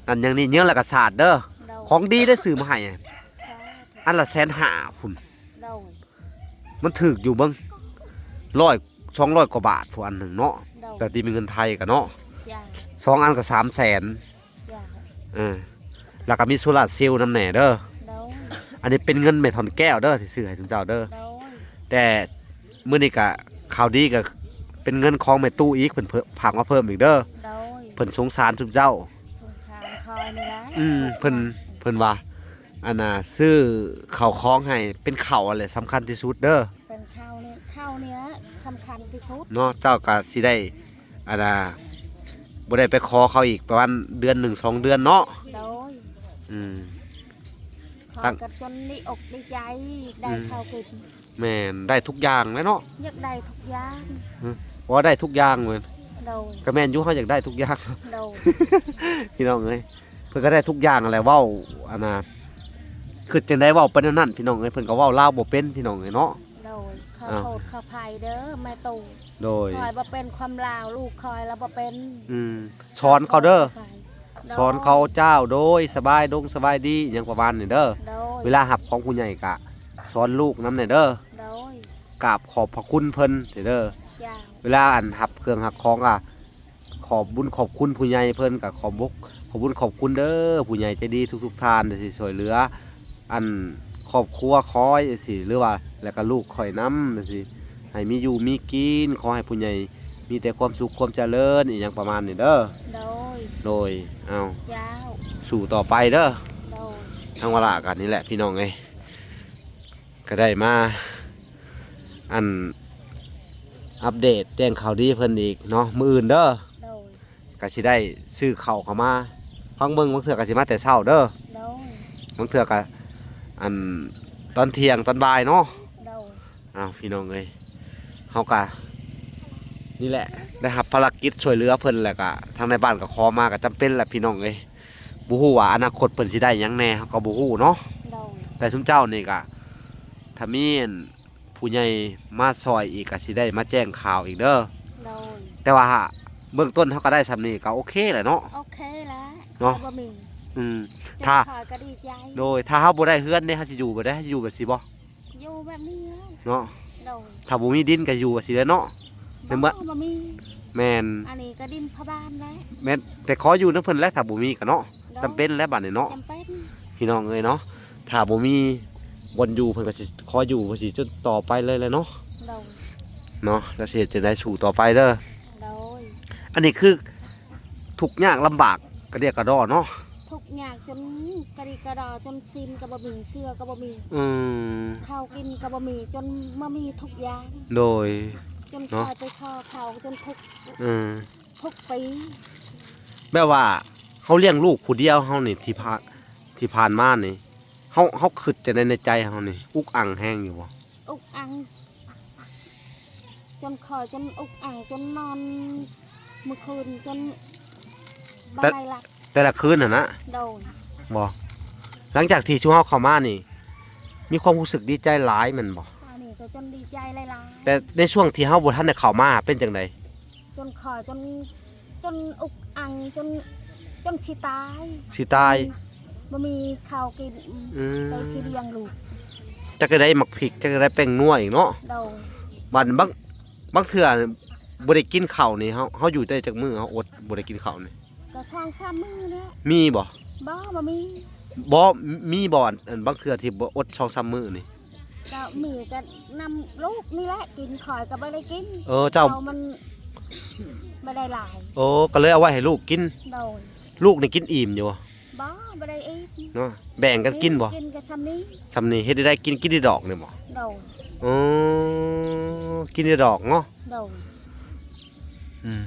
ນັ້ນເຍືອງນີ້ ເຍືອງແລ້ວກໍສາດເດີ. ໂດຍ. ຂອງດີໄດ້ຊື້ມາໃຫ້ ສາທຸ ອັນລະແສນຫ້າພຸ້ນ. ໂດຍ. ມັນຖືກຢູ່ເບິ່ງ ຮ້ອຍ ສອງຮ້ອຍກວ່າບາດຜູ້ອັນໜຶ່ງເນາະ. ໂດຍ. ແຕ່ຕີເປັນເງິນໄທກໍເນາະ. ເຈົ້າ. ສອງອັນກໍສາມແສນ. ເຈົ້າ. ເອີ ແລ້ວກໍມີໂຊລາເຊວນຳແດ່ເດີ. ໂດຍ. ອັນນີ້ເປັນເງິນແມ່ທ່ອນແກ້ວເດີ ທີ່ຊື້ໃຫ້ຊຸມເຈົ້າເດີ. ໂດຍ. ແຕ່ມື້ນີ້ກໍຂ່າວດີ ກໍເປັນເງິນຂອງແມ່ຕູ້ອີກ ເພິ່ນເພີ່ມ ຝາກມາເພີ່ມອີກເດີ. ໂດຍ. ເພິ່ນສົງສານຊຸມເຈົ້າ. ສົງສານຂ້ອຍນີ້ແຫຼະ. ອືມ ເພິ່ນ ເພິ່ນວ່າ ອັນນ່າ ຊື້ເຂົ້າຂອງໃຫ້ ເປັນເຂົ້າຫັ້ນແຫຼະສຳຄັນທີ່ສຸດເດີ. ເປັນເຂົ້ານີ້ ເຂົ້ານີ້ສຳຄັນທີ່ສຸດເນາະ. ເຈົ້າກໍຊິໄດ້ ອັນນ່າ ບໍ່ໄດ້ໄປຂໍເຂົາອີກປະມານເດືອນໜຶ່ງສອງເດືອນເນາະ. ໂດຍ. ອືມ ຂໍກັນຈົນດີອົກດີໃຈ ໄດ້ ອືມ ເຂົ້າກິນ. ແມ່ນ ໄດ້ທຸກຢ່າງແຫຼະເນາະ. ຢາກໄດ້ທຸກຢ່າງ. ອືມ ບໍ່ໄດ້ທຸກຢ່າງເວີຍ. ໂດຍ. ກໍແມ່ນຢູ່ ເຮົາຢາກໄດ້ທຸກຢ່າງ. ໂດຍ. ພີ່ນ້ອງເອີຍ ເພິ່ນກໍໄດ້ທຸກຢ່າງຫັ້ນແຫຼະ ເວົ້າ ອັນນ່າ ຄິດຈັ່ງໃດເວົ້າໄປແນວນັ້ນ ພີ່ນ້ອງເອີຍ. ເພິ່ນກໍເວົ້າລາວບໍ່ເປັນ ພີ່ນ້ອງເອີຍເນາະ. ໂດຍ. ຂໍໂທດ ອ່າ ຂໍອະໄພເດີແມ່ຕູ້. ໂດຍ. ຂ້ອຍບໍ່ເປັນຄວາມລາວ ລູກຂ້ອຍລະບໍ່ເປັນ. ອືມ ສອນເຂົາເດີ. ໂດຍ. ສອນເຂົາ ເຈົ້າ ໂດຍ ສະບາຍດົງ ສະບາຍດີ ຫຍັງປະມານນີ້ເດີ. ໂດຍ. ເວລາຮັບຂອງຜູ້ໃຫຍ່ກະສອນລູກນຳແດ່ເດີ. ໂດຍ. ກາບຂອບພະຄຸນເພິ່ນເດີ. ເຈົ້າ. ເວລາ ອັນ ຮັບເຄື່ອງຮັບຂອງກະ ຂອບບຸນຂອບຄຸນຜູ້ໃຫຍ່ເພິ່ນ ກໍຂອບບົກ ຂອບບຸນຂອບຄຸນເດີ ຜູ້ໃຫຍ່ໃຈດີທຸກໆທ່ານທີ່ຊ່ວຍເຫຼືອ ອັນ ຄອບຄົວຂ້ອຍຈັ່ງຊີ້ ຫຼືວ່າ ແລ້ວກໍລູກຂ້ອຍນຳຈັ່ງຊີ້ ໃຫ້ມີຢູ່ມີກິນ ຂໍໃຫ້ຜູ້ໃຫຍ່ມີແຕ່ຄວາມສຸກຄວາມຈະເລີນ ອີ່ຫຍັງປະມານນີ້ເດີ. ໂດຍ. ໂດຍ. ເອົາ ເຈົ້າ ສູ້ຕໍ່ໄປເດີ. ໂດຍ. ທາງວາລະກັນນີ້ແຫຼະ ພີ່ນ້ອງເອີຍ. ກໍໄດ້ມາ ອັນ ອັບເດດແຈ້ງຂ່າວດີເພິ່ນອີກເນາະ ມື້ອື່ນເດີ. ໂດຍ ກໍຊິໄດ້ຊື້ເຂົ້າເຂົ້າມາ ຟັງເບິ່ງ ບາງເທື່ອກໍຊິມາແຕ່ເຊົ້າເດີ. ໂດຍ ບາງເທື່ອກໍ ອັນ ຕອນທ່ຽງຕອນບ່າຍເນາະ. ໂດຍ ອ້າວ ພີ່ນ້ອງເອີຍ ເຮົາກະ ນີ້ແຫຼະ ໄດ້ຮັບພາລະກິດຊ່ວຍເຫຼືອເພິ່ນ ແລ້ວກະທາງນາຍບ້ານກໍຂໍມາ ກໍຈຳເປັນແຫຼະ ພີ່ນ້ອງເອີຍ. ບໍ່ຮູ້ວ່າອະນາຄົດເພິ່ນຊິໄດ້ຫຍັງແດ່ ເຮົາກໍບໍ່ຮູ້ເນາະ. ໂດຍ ແຕ່ຊຸມເຈົ້ານີ້ກະ ຖ້າມີ ອັນ ຜູ້ໃຫຍ່ມາຊ່ອຍອີກ ກໍຊິໄດ້ມາແຈ້ງຂ່າວອີກເດີ. ໂດຍ ແຕ່ວ່າເບື້ອງຕົ້ນເຮົາກໍໄດ້ສ່ຳນີ້ກໍໂອເຄແຫຼະເນາະ. ໂອເຄແລ້ວເນາະ ບໍ່ມີ ອືມ ຖ້າ ຂ້ອຍກໍດີໃຈ. ໂດຍ ຖ້າເຮົາບໍ່ໄດ້ເຮືອນເດ້ ເຮົາຊິຢູ່ແບບໃດ? ເຮົາຊິຢູ່ແບບຊີ້ບໍ່? ຢູ່ແບບນີ້ແຫຼະເນາະ. ໂດຍ ຖ້າບໍ່ມີດິນກໍຢູ່ແບບຊີ້ແຫຼະເນາະ. ບໍ່ ບໍ່ມີ. ແມ່ນ ອັນນີ້ກໍດິນພໍ່ບ້ານແຫຼະ. ແມ່ນ ແຕ່ຂໍຢູ່ນຳເພິ່ນແຫຼະ ຖ້າບໍ່ມີກໍເນາະ. ໂດຍ ຈຳເປັນແຫຼະບາດນີ້ເນາະ ຈຳເປັນ ພີ່ນ້ອງເອີຍເນາະ. ຖ້າບໍ່ມີບ່ອນຢູ່ ເພິ່ນກໍຊິຂໍຢູ່ ເພິ່ນຊິຈົນຕໍ່ໄປເລີຍແຫຼະເນາະ. ໂດຍ ເນາະ ແລ້ວຊິເຮັດຈັ່ງໃດ ສູ້ຕໍ່ໄປເດີ. ໂດຍ ອັນນີ້ຄື ທຸກຍາກລຳບາກກະດຽກກະດໍ້ເນາະ. ທຸກຍາກຈົນກະດິກະດໍ້ ຈົນສິ້ນກໍບໍ່ມີ ເສື້ອກໍບໍ່ມີ. ອືມ ເຂົ້າກິນກໍບໍ່ມີ ຈົນບໍ່ມີທຸກຢ່າງ. ໂດຍ ຈົນ ເນາະ ຂ້ອຍໄປຂໍເຂົ້າຈົນທຸກ ເອີ ທຸກປີ. ແບບວ່າເຮົາລ້ຽງລູກຜູ້ດຽວເຮົານີ້ ທີ່ຜ່ານ ທີ່ຜ່ານມານີ້ ເຮົາ ເຮົາຄິດຈັ່ງໃດໃນໃຈເຮົານີ້? ອຸກອັ່ງແຮງຢູ່ບໍ່? ອຸກອັ່ງ ຈົນຂ້ອຍ ຈົນອຸກອັ່ງ ຈົນນອນມື້ຄືນ ຈົນບໍ່ ແຕ່ ໄດ້ຫຼັບ ແຕ່ລະຄືນຫັ້ນນະ. ໂດຍ ບໍ່ ຫຼັງຈາກທີ່ຊຸມເຮົາເຂົ້າມານີ້ ມີຄວາມຮູ້ສຶກດີໃຈຫຼາຍແມ່ນບໍ່? ອັນນີ້ກໍຈົນດີໃຈຫຼາຍໆ. ແຕ່ໃນຊ່ວງທີ່ເຮົາບໍ່ທັນໄດ້ເຂົ້າມາເປັນຈັ່ງໃດ? ຈົນຂ້ອຍ ຈົນ ຈົນອຸກອັ່ງ ຈົນ ຈົນຊິຕາຍ ຊິຕາຍ ບໍ່ມີເຂົ້າກິນ. ອືມ ກໍຊິລ້ຽງລູກ ຈັກໄດ້ໝາກພິກ ຈັກໄດ້ແປ້ງນົວອີກເນາະ. ໂດຍ ບາດບາງ ບາງເທື່ອບໍ່ໄດ້ກິນເຂົ້ານີ້ ເຮົາ ເຮົາຢູ່ໄດ້ຈັກມື້ ເຮົາອົດບໍ່ໄດ້ກິນເຂົ້ານີ້? ກໍສອງສາມມື້ແຫຼະ. ມີບໍ່? ບໍ່ ບໍ່ມີ. ບໍ່ ມີບໍ່ ອັນ ອັນບາງເທື່ອທີ່ບໍ່ອົດສອງສາມມື້ນີ້? ກໍມີ ກໍນຳລູກນີ້ແຫຼະກິນ ຂ້ອຍກໍບໍ່ໄດ້ກິນ. ເອີ ເຈົ້າ ເຂົ້າມັນບໍ່ໄດ້ຫຼາຍ. ໂອ້ ກໍເລີຍເອົາໄວ້ໃຫ້ລູກກິນ. ໂດຍ ລູກນີ້ກິນອີ່ມຢູ່ບໍ່? ບໍ່ ບໍ່ໄດ້ອີ່ມເນາະ. ແບ່ງກັນກິນບໍ່? ກິນກໍຊ່ຳນີ້ ຊ່ຳນີ້. ເຮັດໄດ້ກິນ ກິນໄດ້ດອກນີ້ບໍ່? ໂດຍ ເອີ ກິນໄດ້ດອກເນາະ. ໂດຍ ອືມ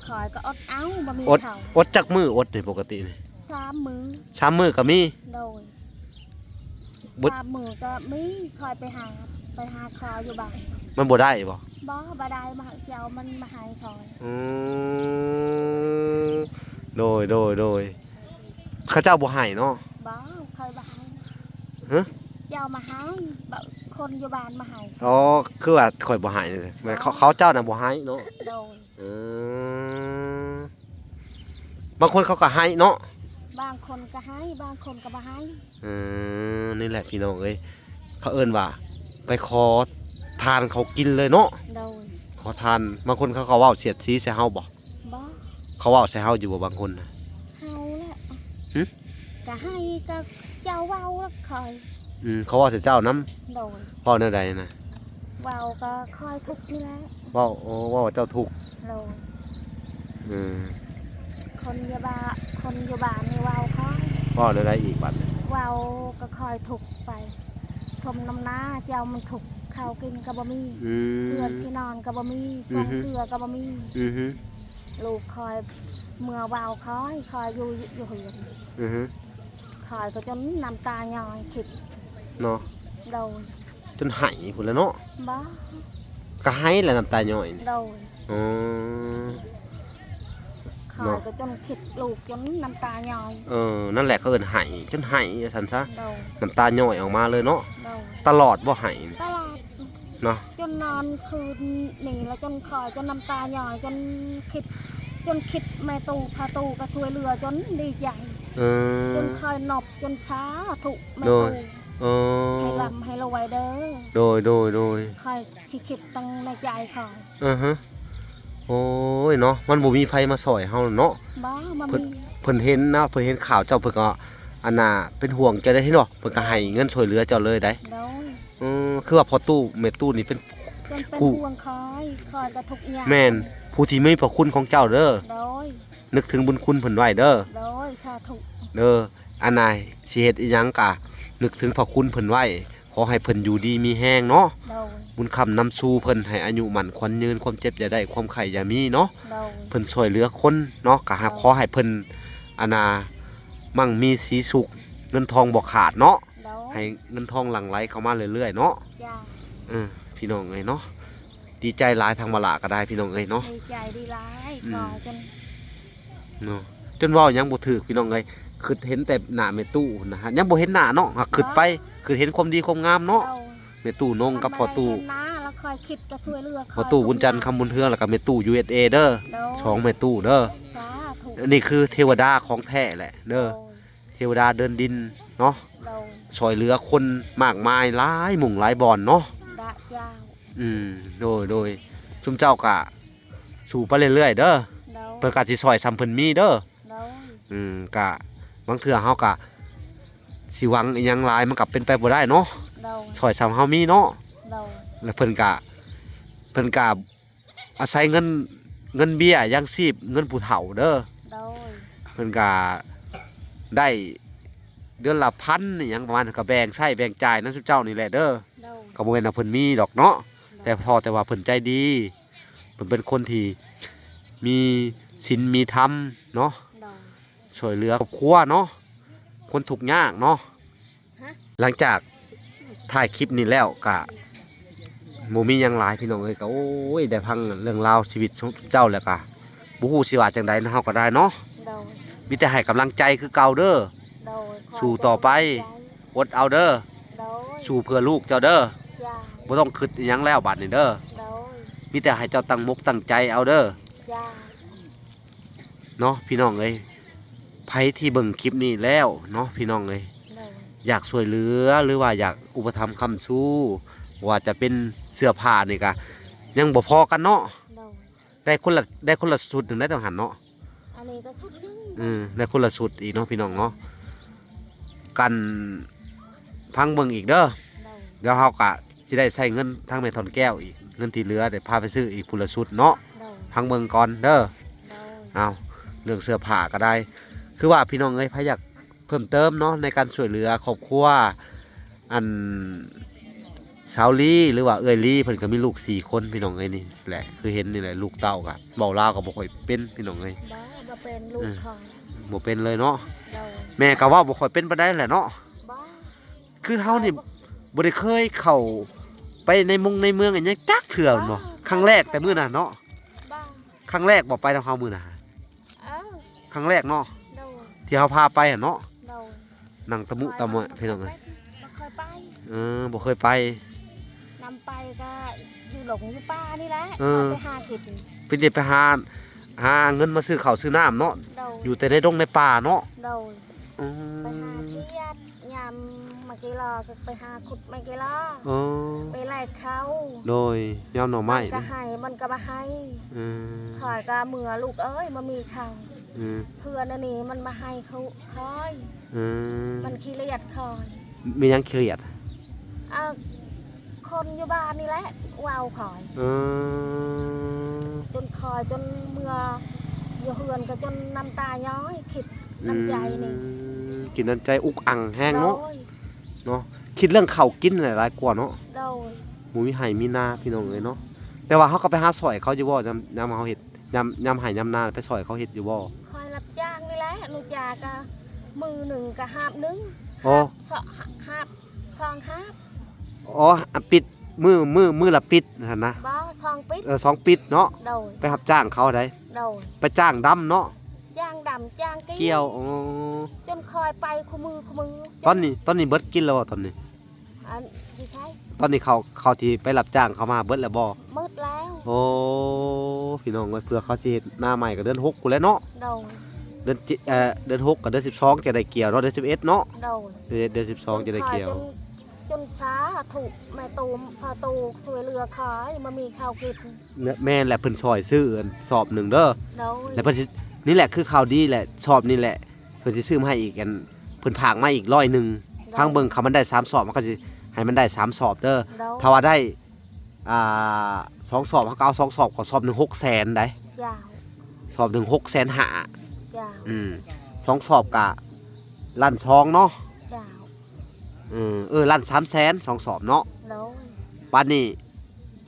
ຂ້ອຍກໍອົດເອົາ ບໍ່ມີເຂົ້າ. ອົດຈັກມື້ ອົດນີ້ປົກກະຕິນີ້? ສາມມື້ ສາມມື້ກໍມີ. ໂດຍ ສາມມື້ກໍມີ ຂ້ອຍໄປຫາ ໄປຫາຂໍຢູ່ບ້ານ. ມັນບໍ່ໄດ້ບໍ່? ບໍ່ ບໍ່ໄດ້ ມາໃຫ້ເຈົ້າ ມັນມາໃຫ້ຂ້ອຍ. ອືມ ໂດຍ ໂດຍ ໂດຍ. ເຂົາເຈົ້າບໍ່ໃຫ້ເນາະ? ບໍ່ ຂ້ອຍບໍ່ໃຫ້. ຮະ? ເຈົ້າມາໃຫ້ ບາງຄົນຢູ່ບ້ານມາໃຫ້. ອໍ ຄືວ່າຂ້ອຍບໍ່ໃຫ້ ແມ່ນ ເຂົາ ເຂົາເຈົ້ານະບໍ່ໃຫ້ເນາະ? ໂດຍ ເອີ ບາງຄົນເຂົາກໍໃຫ້ເນາະ. ບາງຄົນກໍໃຫ້ ບາງຄົນກໍບໍ່ໃຫ້. ເອີ ນີ້ແຫຼະພີ່ນ້ອງເອີຍ ເຂົາເອີ້ນວ່າໄປຂໍທານເຂົາກິນເລີຍເນາະ. ໂດຍ ຂໍທານ ບາງຄົນເຂົາກໍເວົ້າສຽດສີໃສ່ເຮົາບໍ່? ບໍ່ ເຂົາເວົ້າໃສ່ເຮົາຢູ່ບໍ່ບາງຄົນນະ? ເຮົາແຫຼະ. ຫຶ? ກໍໃຫ້ ກໍເຈົ້າເວົ້າແລ້ວຂ້ອຍ. ອືມ ເຂົາເວົ້າໃສ່ເຈົ້ານຳ? ໂດຍ ເວົ້າແນວໃດນະ? ເວົ້າກໍຂ້ອຍທຸກນີ້ແຫຼະ. ເວົ້າ ໂອ້ ເວົ້າວ່າເຈົ້າທຸກ. ໂດຍ ອືມ ຄົນຢູ່ບ້ານ ຄົນຢູ່ບ້ານນີ້ເວົ້າຂ້ອຍ. ເວົ້າແນວໃດອີກບັດ? ເວົ້າກໍຂ້ອຍທຸກໄປ ສົມນ້ຳໜ້າເຈົ້າມັນທຸກ ເຂົ້າກິນກໍບໍ່ມີ. ອືມ ເຮືອນຊິນອນກໍບໍ່ມີ ອືຮຶ ຊ່ອງເສື້ອກໍບໍ່ມີ. ອືຮຶ ລູກຂ້ອຍເມື່ອເວົ້າຂ້ອຍ ຂ້ອຍຢູ່ ຢູ່ເຮືອນ. ອືຮຶ ຂ້ອຍກໍຈົນນ້ຳຕາຍ້ອຍຄິດເນາະ. ໂດຍ ຈົນໄຫ້ພຸ້ນແຫຼະເນາະ. ບໍ່ ກໍໄຫ້ແຫຼະນ້ຳຕາຍ້ອຍ. ໂດຍ ອໍ ຂ້ອຍກໍຈົນຄິດລູກຈົນນ້ຳຕາຍ້ອຍ. ເອີ ນັ້ນແຫຼະ ເຂົາເອີ້ນໄຫ້ ຈົນໄຫ້ວ່າຊັ້ນຊະ. ໂດຍ ນ້ຳຕາຍ້ອຍອອກມາເລີຍເນາະ. ໂດຍ ຕະຫຼອດບໍ່ໄຫ້? ຕະຫຼອດ. ເນາະ ຈົນນອນຄືນນີ້ລະ ຈົນຂ້ອຍ ຈົນນ້ຳຕາຍ້ອຍ ຈົນຄິດ ຈົນຄິດແມ່ຕູ້ ພໍ່ຕູ້ກໍຊ່ວຍເຫຼືອ ຈົນດີໃຈ. ເອີ ຈົນຂ້ອຍນົບ ຈົນສາທຸແມ່ຕູ້. ເອີ ໃຫ້ລ່ຳໃຫ້ລວຍເດີ. ໂດຍ ໂດຍ ໂດຍ ຂ້ອຍຊິຄິດຕັ້ງໃນໃຈຂ້ອຍ. ອືຮຶ ໂອ້ຍເນາະ ມັນບໍ່ມີໃຜມາຊ່ອຍເຮົາເນາະ. ບໍ່ ບໍ່ມີ. ເພິ່ນ ເພິ່ນເຫັນນະ ເພິ່ນເຫັນຂ່າວເຈົ້າ ເພິ່ນກໍ ອັນນ່າ ເປັນຫ່ວງເຈົ້າໄດ໋ເນາະ ເພິ່ນກໍໃຫ້ເງິນຊ່ວຍເຫຼືອເຈົ້າເລີຍໄດ໋. ໂດຍ ເອີ ຄືວ່າພໍ່ຕູ້ແມ່ຕູ້ນີ້ເປັນ ເປັນ ເປັນ ຜູ້ ຫ່ວງຂ້ອຍ ຂ້ອຍກໍທຸກຍາກ. ແມ່ນ ຜູ້ທີ່ມີພະຄຸນຂອງເຈົ້າເດີ. ໂດຍ ນຶກເຖິງບຸນຄຸນເພິ່ນໄວ້ເດີ. ໂດຍ ສາທຸເດີ. ອັນນ່າ ຊິເຮັດອີ່ຫຍັງກະນຶກເຖິງພະຄຸນເພິ່ນໄວ້ ຂໍໃຫ້ເພິ່ນຢູ່ດີມີແຮງເນາະ ໂດຍ ບຸນຄ້ຳນຳຊູເພິ່ນ ໃຫ້ອາຍຸໝັ້ນຂວັນຍືນ ຄວາມເຈັບຢ່າໄດ້ ຄວາມໄຂ້ຢ່າມີເນາະ ໂດຍ ເພິ່ນຊ່ວຍເຫຼືອຄົນເນາະ ກໍໃຫ້ ໂດຍ ຂໍໃຫ້ເພິ່ນ ອັນນ່າ ໝັ່ງມີສີສຸກ ເງິນທອງບໍ່ຂາດເນາະ ໂດຍ ໃຫ້ເງິນທອງຫຼັ່ງໄຫຼເຂົ້າມາເລື້ອຍໆເນາະ ເຈົ້າ ເອີ ພີ່ນ້ອງເອີຍເນາະ ດີໃຈຫຼາຍ ທາງມາລະກໍໄດ້ ພີ່ນ້ອງເອີຍເນາະ ດີໃຈດີຫຼາຍ ອືມ ຂໍຈົນ ເນາະ ຈົນເວົ້າຫຍັງບໍ່ຖືກ ພີ່ນ້ອງເອີຍ ຄິດເຫັນແຕ່ໜ້າແມ່ຕູ້ນະ ຍັງບໍ່ເຫັນໜ້າເນາະ ຫາກຄິດໄປ ເອີ ຄິດເຫັນຄວາມດີຄວາມງາມເນາະ ໂດຍ ແມ່ຕູ້ນົງກັບພໍ່ຕູ້ ເຫັນໜ້າແລ້ວຄ່ອຍຄິດກະຊ່ວຍເຫຼືອ ພໍ່ຕູ້ບຸນຈັນ ຄຳບຸນເຮືອງ ແລ້ວກໍແມ່ຕູ້ ຢູເອັສເອ ເດີ ໂດຍ ສອງແມ່ຕູ້ເດີ ສາທຸ ອັນນີ້ຄືເທວະດາຂອງແທ້ແຫຼະເດີ ໂດຍ ເທວະດາເດີນດິນເນາະ ໂດຍ ຊ່ອຍເຫຼືອຄົນມາກມາຍ ຫຼາຍໝູ່ງຫຼາຍບ່ອນເນາະ ດະເຈົ້າ ອືມ ໂດຍ ໂດຍ ຊຸມເຈົ້າກະ ສູ້ໄປເລື້ອຍໆເດີ ໂດຍ ເພິ່ນກະຊິຊ່ອຍສ່ຳເພິ່ນມີເດີ ໂດຍ ອືມ ກະບາງເທື່ອເຮົາກະຊິຫວັງອີ່ຫຍັງຫຼາຍ ມັນກະເປັນໄປບໍ່ໄດ້ເນາະ ໂດຍ ຊ່ອຍສ່ຳເຮົາມີເນາະ ໂດຍ ແລ້ວເພິ່ນກະ ເພິ່ນກະອາໄສເງິນ ເງິນເບ້ຍຍັງຊີບ ເງິນຜູ້ເຖົ້າເດີ ໂດຍ ເພິ່ນກະໄດ້ເດືອນລະພັນອີ່ຫຍັງປະມານ ກະແບ່ງໃຊ້ແບ່ງຈ່າຍນຳຊຸມເຈົ້ານີ້ແຫຼະເດີ ໂດຍ ກະບໍ່ແມ່ນວ່າເພິ່ນມີດອກເນາະ ໂດຍ ແຕ່ພໍແຕ່ວ່າເພິ່ນໃຈດີ ເພິ່ນເປັນຄົນທີ່ມີສິນມີທຳເນາະ ໂດຍ ຊ່ວຍເຫຼືອຄອບຄົວເນາະ ຄົນທຸກຍາກເນາະ ຮະ ຫຼັງຈາກຖ່າຍຄລິບນີ້ແລ້ວກະບໍ່ມີຫຍັງຫຼາຍ ພີ່ນ້ອງເອີຍ ກະ ໂອ້ຍ ໄດ້ຟັງເລື່ອງລາວຊີວິດຂອງເຈົ້າແລ້ວກະ ບໍ່ຮູ້ຊິວ່າຈັ່ງໃດນຳເຮົາກໍໄດ້ເນາະ ໂດຍ ມີແຕ່ໃຫ້ກຳລັງໃຈຄືເກົ່າເດີ ໂດຍ ສູ້ຕໍ່ໄປ ຂໍໃຈ ອົດເອົາເດີ ໂດຍ ສູ້ເພື່ອລູກເຈົ້າເດີ ເຈົ້າ ບໍ່ຕ້ອງຄິດອີ່ຫຍັງແລ້ວບາດນີ້ເດີ ໂດຍ ມີແຕ່ໃຫ້ເຈົ້າຕັ້ງມົກຕັ້ງໃຈເອົາເດີ ເຈົ້າ ເນາະ ພີ່ນ້ອງເອີຍ ໃຜທີ່ເບິ່ງຄລິບນີ້ແລ້ວເນາະ ພີ່ນ້ອງເອີຍ ໂດຍ ຢາກຊ່ວຍເຫຼືອ ຫຼືວ່າຢາກອຸປະຖຳຄ້ຳຊູ ວ່າຈະເປັນເສື້ອຜ້ານີ້ກະຍັງບໍ່ພໍກັນເນາະ ໂດຍ ໄດ້ຄົນລະ ໄດ້ຄົນລະຊຸດໜຶ່ງໄດ້ ຕ້ອງຫັ້ນເນາະ ອັນນີ້ກໍຊຸດໜຶ່ງ ອືມ ໄດ້ຄົນລະຊຸດອີກເນາະ ພີ່ນ້ອງເນາະ ກັນຟັງເບິ່ງອີກເດີ ໂດຍ ດຽວເຮົາກະຊິໄດ້ໃຊ້ເງິນທາງແມ່ທ່ອນແກ້ວອີກ ເງິນທີ່ເຫຼືອໄດ້ພາໄປຊື້ອີກຜູ້ລະຊຸດເນາະ ໂດຍ ຟັງເບິ່ງກ່ອນເດີ ໂດຍ ເອົາ ເລື່ອງເສື້ອຜ້າກໍໄດ້ ຄືວ່າ ພີ່ນ້ອງເອີຍ ໃຜຢາກເພີ່ມເຕີມເນາະ ໃນການຊ່ວຍເຫຼືອຄອບຄົວ ອັນ ສາວລີ ຫຼືວ່າເອື້ອຍລີ ເພິ່ນກໍມີລູກສີ່ຄົນ ພີ່ນ້ອງເອີຍ ນີ້ແຫຼະ ຄືເຫັນນີ້ແຫຼະ ລູກເຕົ້າກໍເວົ້າລາວກໍບໍ່ຄ່ອຍເປັນ ພີ່ນ້ອງເອີຍ ບໍ່ ບໍ່ເປັນ ລູກ ເອີ ຂ້ອຍ ບໍ່ເປັນເລີຍເນາະ ໂດຍ ແມ່ກໍເວົ້າບໍ່ຄ່ອຍເປັນປານໃດແຫຼະເນາະ ບໍ່ ຄືເຮົານີ້ ບໍ່ ບໍ່ໄດ້ເຄີຍເຂົ້າໄປໃນມົງໃນເມືອງອີ່ຫຍັງຈັກເທື່ອແມ່ນບໍ່? ບໍ່ ຄັ້ງແລກແຕ່ມື້ນັ້ນເນາະ ບໍ່ ຄັ້ງແລກບໍ່ ໄປນຳເຮົາມື້ນັ້ນ ເອີ ຄັ້ງແລກເນາະ ໂດຍ ທີ່ເຮົາພາໄປຫັ້ນເນາະ ໂດຍ ນັ່ງຕະມຸຕະໝະ ຂ້ອຍ ພີ່ນ້ອງເອີຍ ບໍ່ເຄີຍໄປ ເອີ ບໍ່ເຄີຍໄປ ນຳໄປກໍຢູ່ຫຼົງຢູ່ປ່ານີ້ແຫຼະ ເອີ ຂ້ອຍໄປຫາກິນ ເປັນໄດ້ໄປຫາ ຫາເງິນມາຊື້ເຂົ້າຊື້ນ້ຳເນາະ ໂດຍ ຢູ່ແຕ່ໃນດົງໃນປ່າເນາະ ໂດຍ ອືມ ໄປຫາຂຽດ ຍາມໝາກກີ່ລໍກໍໄປຫາຂຸດໝາກກີ່ລໍ ເອີ ໄປແລກເຂົ້າ ໂດຍ ຍາມໜໍ່ໄມ້ ມັນກໍໃຫ້ ມັນກໍບໍ່ໃຫ້ ອືມ ຂ້ອຍກໍເມືອລູກເອີຍ ບໍ່ມີເຂົ້າ ອືມ ເພື່ອນອັນນີ້ມັນບໍ່ໃຫ້ເຂົ້າຂ້ອຍ ອືມ ມັນຂີ້ລຽດຂ້ອຍ ມີຫຍັງຂີ້ລຽດ? ເອີ ຄົນຢູ່ບ້ານນີ້ແຫຼະເວົ້າຂ້ອຍ ເອີ ຈົນຂ້ອຍ ຈົນເມືອຢູ່ເຮືອນກໍຈົນນ້ຳຕາຍ້ອຍ ຄິດນ້ຳໃຈນີ້ ອືມ ຄິດນ້ຳໃຈອຸກອັ່ງແຮງເນາະ ໂດຍ ເນາະ ຄິດເລື່ອງເຂົ້າກິນຫຼາຍກວ່າເນາະ ໂດຍ ບໍ່ມີໄຮ່ມີນາ ພີ່ນ້ອງເອີຍເນາະ ແຕ່ວ່າເຮົາກໍໄປຫາຊ່ອຍເຂົາຢູ່ບໍ່? ຍາມ ຍາມເຮົາເຮັດ ຍາມ ຍາມໄຮ່ຍາມນາໄປຊ່ອຍເຂົາເຮັດຢູ່ບໍ່? ຂ້ອຍຮັບຈ້າງນີ້ແຫຼະ ໜູຈາກະມື້ໜຶ່ງກະຫາບໜຶ່ງ ໂອ້ ຫາບສອງ ຫາບສອງຫາບ ອໍ ປິດ ມື້ ມື້ ມື້ລະປິດຫັ້ນນະ ບໍ່ ສອງປິດ ເອີ ສອງປິດເນາະ ໂດຍ ໄປຮັບຈ້າງເຂົາໃດ ໂດຍ ໄປຈ້າງດຳເນາະ ຈ້າງດຳ ຈ້າງກ່ຽວ ກ່ຽວ ອໍ ຈົນຂ້ອຍໄປຄູ່ມື້ ຄູ່ມື້ ຕອນນີ້ ຕອນນີ້ເບິດກິນແລ້ວບໍ່ຕອນນີ້? ອັນ ຢູ່ໃສ? ຕອນນີ້ເຂົາ ເຂົາທີ່ໄປຮັບຈ້າງເຂົາມາເບິດແລ້ວບໍ່? ໝົດແລ້ວ ໂອ້ ພີ່ນ້ອງເອີຍ ເພື່ອເຂົາຊິເຮັດນາໃໝ່ກໍເດືອນຫົກພຸ້ນແຫຼະເນາະ ໂດຍ ເດືອນເຈັດ ເອີ ເດືອນຫົກກັບເດືອນສິບສອງຈະໄດ້ກ່ຽວເນາະ ເດືອນສິບເອັດເນາະ ໂດຍ ເດືອນ ເດືອນສິບສອງຈະໄດ້ກ່ຽວ ຈົນ ຈົນສາທຸ ແມ່ຕູ້ ພໍ່ຕູ້ຊ່ວຍເຫຼືອຂ້ອຍ ບໍ່ມີເຂົ້າກິນ ແມ່ນແຫຼະ ເພິ່ນຊ່ອຍຊື້ອັນສອບໜຶ່ງເດີ ໂດຍ ແລ້ວເພິ່ນຊິ ນີ້ແຫຼະຄືຂ່າວດີແຫຼະ ສອບນີ້ແຫຼະ ເພິ່ນຊິຊື້ມາໃຫ້ອີກ ອັນ ເພິ່ນຝາກມາອີກຮ້ອຍໜຶ່ງ ໂດຍ ຟັງເບິ່ງ ຄັນມັນໄດ້ສາມສອບ ມັນກໍຊິໃຫ້ມັນໄດ້ສາມສອບເດີ ໂດຍ ຖ້າວ່າໄດ້ ອ່າ ສອງສອບ ເຮົາກໍເອົາສອງສອບ ກໍສອບໜຶ່ງຫົກແສນໃດ ເຈົ້າ ສອບໜຶ່ງຫົກແສນຫ້າ ເຈົ້າ ອືມ ສອງສອບກໍລ້ານສອງເນາະ ເຈົ້າ ເອີ ເອີ ລ້ານສາມແສນ ສອງສອບເນາະ. ໂດຍ. ບາດນີ້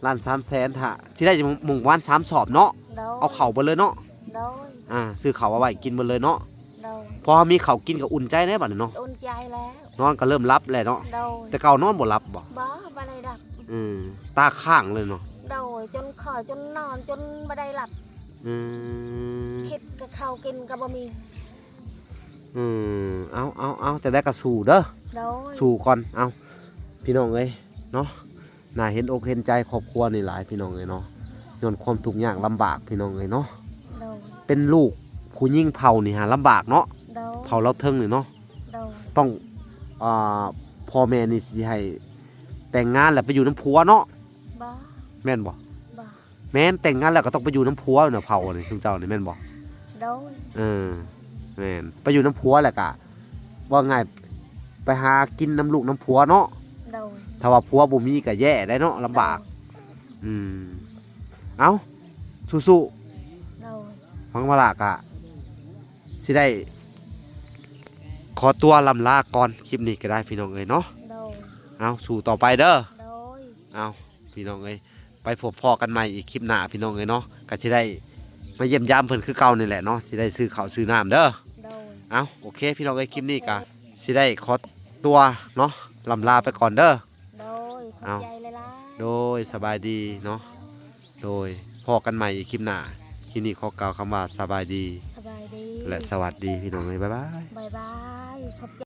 ລ້ານສາມແສນ ຖ້າຊິໄດ້ໝົງປະມານສາມສອບເນາະ. ໂດຍ. ເອົາເຂົ້າເບິດເລີຍເນາະ. ໂດຍ. ອ່າ ຊື້ເຂົ້າເອົາໄວ້ກິນເບິດເລີຍເນາະ. ໂດຍ. ພໍເຮົາມີເຂົ້າກິນກໍອຸ່ນໃຈແລ້ວບາດນີ້ເນາະ. ອຸ່ນໃຈແລ້ວ. ນອນກໍເລີ່ມຫຼັບແລ້ວເນາະ. ໂດຍ. ແຕ່ເກົ່ານອນບໍ່ຫຼັບບໍ? ບໍ່ ບໍ່ໄດ້ຫຼັບ. ອືມ ຕາຄ້າງເລີຍເນາະ. ໂດຍ. ຈົນຂ້ອຍຈົນນອນຈົນບໍ່ໄດ້ຫຼັບ. ອືມ ຄິດກັບເຂົ້າກິນກໍບໍ່ມີ. ອືມ ເອົາ ເອົາ ເອົາ ຈັ່ງໃດກໍສູ້ເດີ. ໂດຍ. ສູ້ກ່ອນ. ເອົາ ພີ່ນ້ອງເອີຍເນາະ ໜ້າເຫັນອົກເຫັນໃຈຄອບຄົວນີ້ຫຼາຍ ພີ່ນ້ອງເອີຍເນາະ ຍ້ອນຄວາມທຸກຍາກລຳບາກ ພີ່ນ້ອງເອີຍເນາະ. ໂດຍ. ເປັນລູກຜູ້ຍິງເຜົ່ານີ້ຫາລຳບາກເນາະ. ໂດຍ. ເຜົ່າລາວເທິງນີ້ເນາະ. ໂດຍ. ຕ້ອງ ອ່າ ພໍ່ແມ່ນີ້ຊິໃຫ້ແຕ່ງງານແລ້ວໄປຢູ່ນຳຜົວເນາະ. ບໍ່. ແມ່ນບໍ່? ບໍ່. ແມ່ນ ແຕ່ງງານແລ້ວກໍຕ້ອງໄປຢູ່ນຳຜົວນະ ເຜົ່ານີ້ ຊຸມເຈົ້ານີ້ແມ່ນບໍ່? ໂດຍ. ເອີ ແມ່ນ ໄປຢູ່ນຳຜົວແລ້ວກະ ເວົ້າງ່າຍ ໄປຫາກິນນຳລູກນຳຜົວເນາະ. ໂດຍ. ຖ້າວ່າຜົວບໍ່ມີກໍແຍ່ໄດ໋ເນາະ ລຳບາກ. ໂດຍ. ອືມ ເອົ້າ ສູ້ໆ. ໂດຍ. ຫວັງວ່າລະກະຊິໄດ້ຂໍຕົວລ່ຳລາກ່ອນ ຄລິບນີ້ກໍໄດ້ ພີ່ນ້ອງເອີຍເນາະ. ໂດຍ. ເອົ້າ ສູ້ຕໍ່ໄປເດີ. ໂດຍ. ເອົ້າ ພີ່ນ້ອງເອີຍ ໄປພົບພໍ້ກັນໃໝ່ອີກຄລິບໜ້າ ພີ່ນ້ອງເອີຍເນາະ ກໍຊິໄດ້ມາຢ້ຽມຢາມເພິ່ນຄືເກົ່ານີ້ແຫຼະເນາະ ຊິໄດ້ຊື້ເຂົ້າຊື້ນ້ຳເດີ. ໂດຍ. ເອົ້າ ໂອເຄ ພີ່ນ້ອງເອີຍ ຄລິບນີ້ກໍຊິໄດ້ຂໍຕົວເນາະ ລ່ຳລາໄປກ່ອນເດີ. ໂດຍ. ຂອບໃຈຫຼາຍໆ. ໂດຍ. ສະບາຍດີເນາະ. ໂດຍ. ພໍ້ກັນໃໝ່ອີກຄລິບໜ້າ ຄລິບນີ້ຂໍກ່າວຄຳວ່າສະບາຍດີ ສະບາຍດີ ແລະ ສະຫວັດດີ ພີ່ນ້ອງເອີຍ ບາຍບາຍ. ບາຍບາຍ. ຂອບໃຈ.